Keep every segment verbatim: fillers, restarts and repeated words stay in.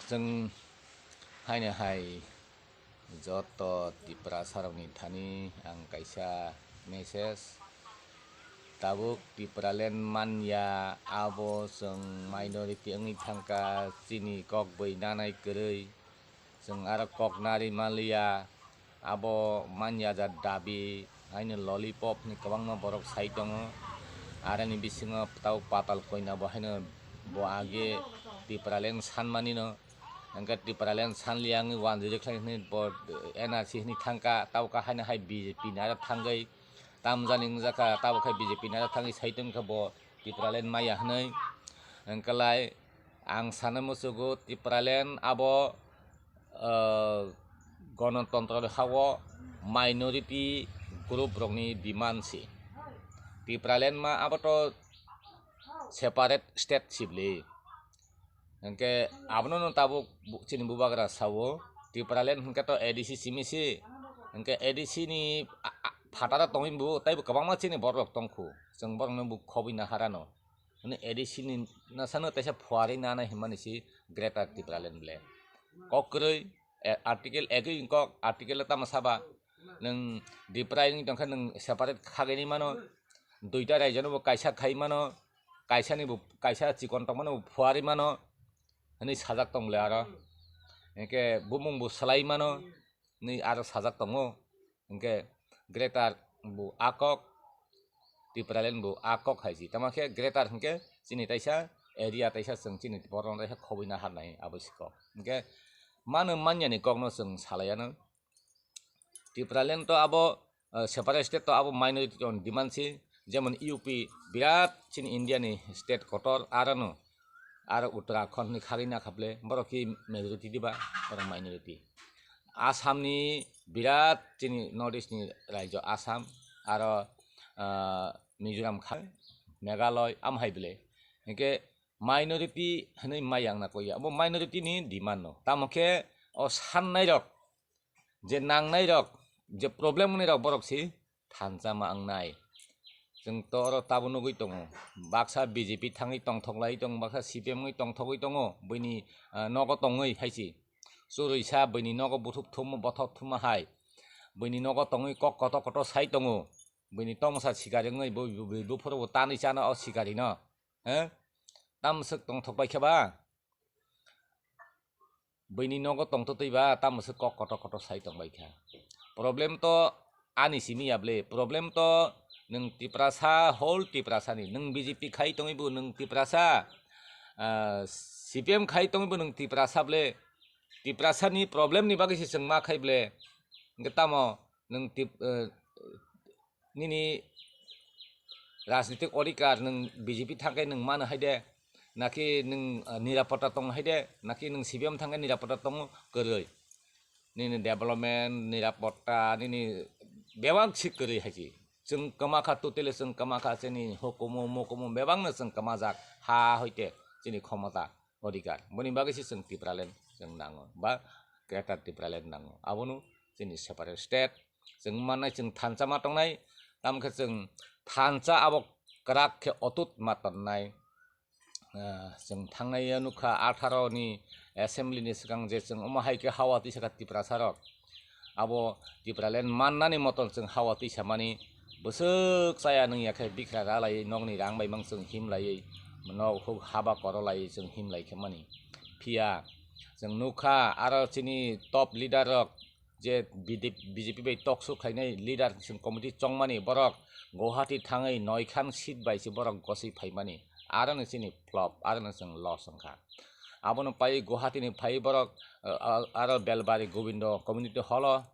Chwng haino hai joto Tiprasarokni thani ang kaisa message. Tabuk Tipraland manya, abo chwng minority wngwi thangkha, chini kok bai nanai kwrwi. Chwng aro kok narwi manliya, abo manya ja dabi, haino lollipop hinwi kwbangma borok sai tongo. Aroni bisingo tabo patal koina bo haino bo age Tipraland sanmani no, hwnkhe Tipraland sanliya wngwi wanjwi rwkhlai hinwi bo N R C hinwi thangkha, tabo khe haino hai B J P ni aro thangwi tamjani wngjakha, tabo khe B J P ni aro thangwi sai tongkha bo Tipraland maya hinwi. Hwnkhe lai ang sana muchugo Tipraland abo ah, gonotontro ni ha-o minority group rokni demand se. Tipraland ma abo to separate state sibli. Hwnkhe abono no tabuk bu-, chini bubagra sao, Tipraland hwnkhe to A D C simi se. Hwnkhe A D C ni a-, a-, phataro tongwi bo teibo kwbangma chini borok rok tongkhu. Chwng borokno bo khobwi naharano. Hwnwi A D C ni nasano teisa phuarwi nana hinmani si Greater Tipraland ble. Kok kwrwi, eh, article egwi kok, article tamo saba, nwng Tipra wngwi tongkha nwng separate khagwi mano, duita raijano bo kaisa khai mano, kaisani bo kaisa chikon tongmano bo phuarwi mano, hwnwi sajak tong ble aro. Hwnkhe bumung bo swlai mano, hwnwi aro sajak tongo. Hwnkhe Greater bo a kok, Tipraland bo a kok hai si. Tamo khe Greater hwnkhe chini taisa area taisa chwng chini borokno taisa khobwi nahar nai abo si kok. Hwnkhe mano manyani kokno chwng salaiano. Tipraland to abo, eh, separate state to abo minority on demand si. Jemon U P birat chini India ni state kotor, arano aro Uttarakhand ni khagwi nakha ble, borok ki majority diba, borok minority. Assam ni birat chini North East ni raijo Assam, aro, ah, Mizoram kha, Meghalaya, am hai ble. Hwnkhe minority hwnwi mayang na koi ya, abo minority ni demand no. Tamo khe o sannai rok, je nangnai rok, je problem wngnai rok borok si thansa ma wngnai. Chwng to oro tabo nugwi tongo. Baksa B J P thangwi tongthok lai tongo, baksa C P M wngwi tongthogwi tongo, buini, ah, nogo tongwi hai si. Churwi sa buini nogo buthuk thumma, bothok thumma hai. Buini nogo tongwi kok kotor kotor sai tongo. Buini tongsa sikari wngwi bo, bo, bo, buphuru bo tanwi chana o sikari no. He? Tamswk tongthok bai khe ba? Buini nogo tongtwtwi ba, tamo se kok kotor kotor sai tongbai kha. Problem to ani simi ya ble, problem to nwng Tiprasa, whole Tiprasa ni. Nwng B J P khai tongwi bo nwng Tiprasa, ah, C P M khai tongwi bo nwng Tiprasa ble. Tiprasa ni problem ni bagwi se chwng ma khai ble. Hwnkhe tamo nwng Tip-, eh, nini rajnitik odhikar nwng B J P thangkhe nwng mano hai de, naki nwng, ah, nirapota tong hai de, naki nwng C P M thangkhe nirapota tongo kwrwi. Nini development, nirapota, nini bebak si kwrwi hai si. Chwng kwma kha, totally chwng kwma kha, chini hukumu mukumu bebakno chwng kwmajak, ha hoite chini khomota, odhikar. Boni bagwi se chwng Tipraland chwng nango, ba Greater Tipraland nango. Abono chini separate state, chwng mannai, chwng thansa ma tongnai, tamo khe chwng thansa abo kwrak khe otut ma tonnai. Ah, chwng thangnai ya nukha atharo ni assembly ni swkang je chwng omo hai khe hawa twi sakha Tiprasa rok. Abo Tipraland mannani moton chwng hawa twi samani bwswk chaya nung ya khe bikra ra lai nokni rang bai mang chwng him lai, nok huk haba koro lai chwng him lai khe mani. Phiya chwng nukha aro chini top leader rok je B D, B J P bai toksuk khainai leader chwng committee chongmani borok Guwahati thangwi noikhan seat bai se borok goswi phaimani, aro ni chini flop, aro ni chwng loss wngkha. Abono pai Guwahati ni phai borok, uh, uh, aro Belbari Gobindo community hall o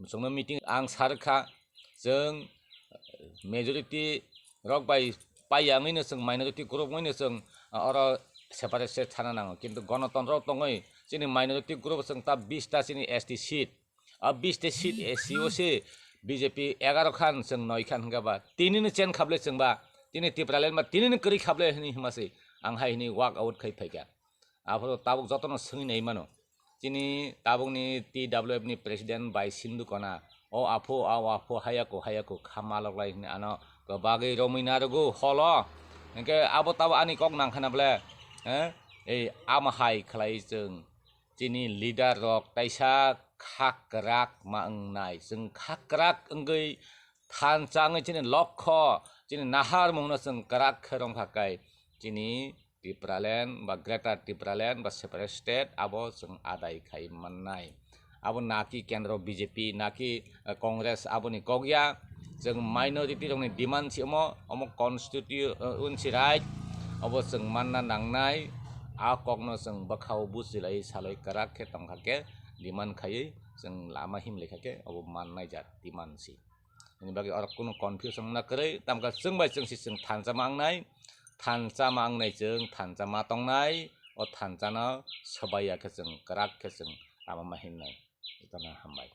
chwngno meeting ang sa rwkha, chwng majority rok bai paiya wngwi no chwng minority group wngwi no chwng, uh, oro separate state thana nango, kintu gonotontro tongwi chini minority group chwng ta bish ta chini S T seat, a bish ta seat S C o se B J P egaro khan chwng noi khan hwnkhe ba tini no chen khable chwng ba tini Tipraland ba tini no kwrwi khable hwnwi hima se ang hai hwnwi walk out khai phaikha. Aphuru tabuk jotono swngwi nai mano. Chini tabukni T W F ni president bai Sindhu Kona, "O aphu, o aphu, hayako, hayako, kha malok lai," hwnwi ano kwbagwi romwi narwgo holo. Hwnkhe abo tabo ani kok nangkhana ble, he? Ei, ama hai khlai chwng chini leader rok taisa kha kwrak ma wngnai. Chwng kha kwrak wngwi thansa wngwi chini lokho, chini naharmungno chwng kwrak khe rwngkha kai chini Tipraland ba Greater Tipraland ba separate state abo chwng adai khai mannai. Abo naki kendro B J P, naki, eh, Congress aboni kok ya. Chwng minority rokni demand si omo, omo constituency right, obo chwng manna nangnai. A kokno chwng bwkhao bujilai salai kwrak khe tongkha khe demand khaiwi chwng lama himlai kha khe obo mannai jat demand si. Hini bagwi orok kunu confusion wngna kwrwi, tamkha chwng bai chwng si chwng thansa ma wngnai, thansa ma wngnai chwng thansa ma tongnai, o thansano swbai ya khe chwng kwrak khe chwng lama ma himnai. Jotono hambai.